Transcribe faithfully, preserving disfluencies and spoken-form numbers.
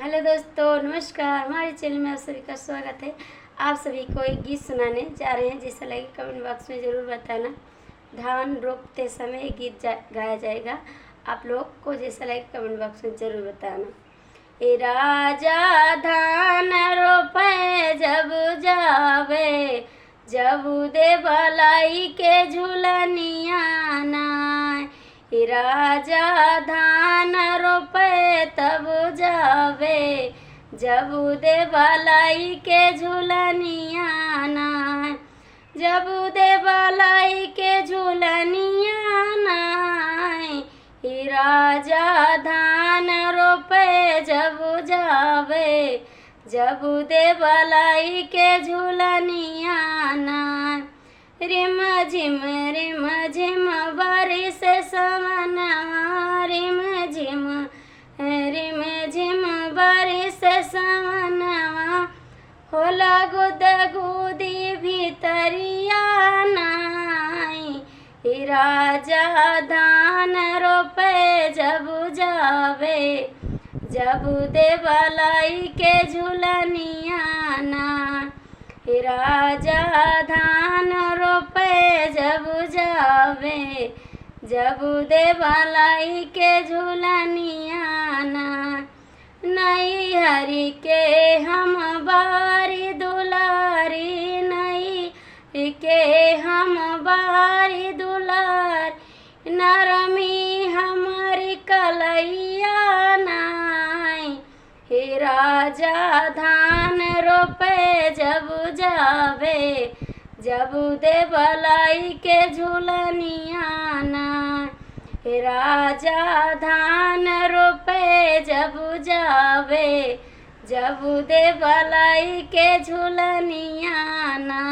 हेलो दोस्तों, नमस्कार। हमारे चैनल में आप सभी का स्वागत है। आप सभी को एक गीत सुनाने जा रहे हैं, जैसा लगे कमेंट बॉक्स में ज़रूर बताना। धान रोपते समय गीत जा, गाया जाएगा। आप लोग को जैसा लगे कमेंट बॉक्स में ज़रूर बताना। ए राजा धान रोपे जब जावे, जब देबलाई के झुलनिया ना। ए राजा धान रोपे तब जावे, जब देबलाई के झुलनिया ना। जब देबलाई के झुलनिया ना। ए राजा धान रोपे जब जावे, जब देबलाई के झुलनिया ना। रिम झिम, रिम झिम बारिश सवनवा, रिम झिम, रिम झिम बारिश सवनवा, होला गुदगुदी भितरिया नाई। ए राजा धान रोपे जब जावे, जब देबलाई के झुलनिया ना। ए राजा धान रोपे जब जावे, जब देबलाई के झुलनिया ना। नैहर के हम बारी दुलारी, नैहर के हम बारी दुलारी, नरमी हमारी कलैया नाई। हे राजा धान रोपे जब जावे, जब देबलाई के झुलनिया ना। हे राजा धान रोपे जब जावे, जब देबलाई के झुलनिया ना।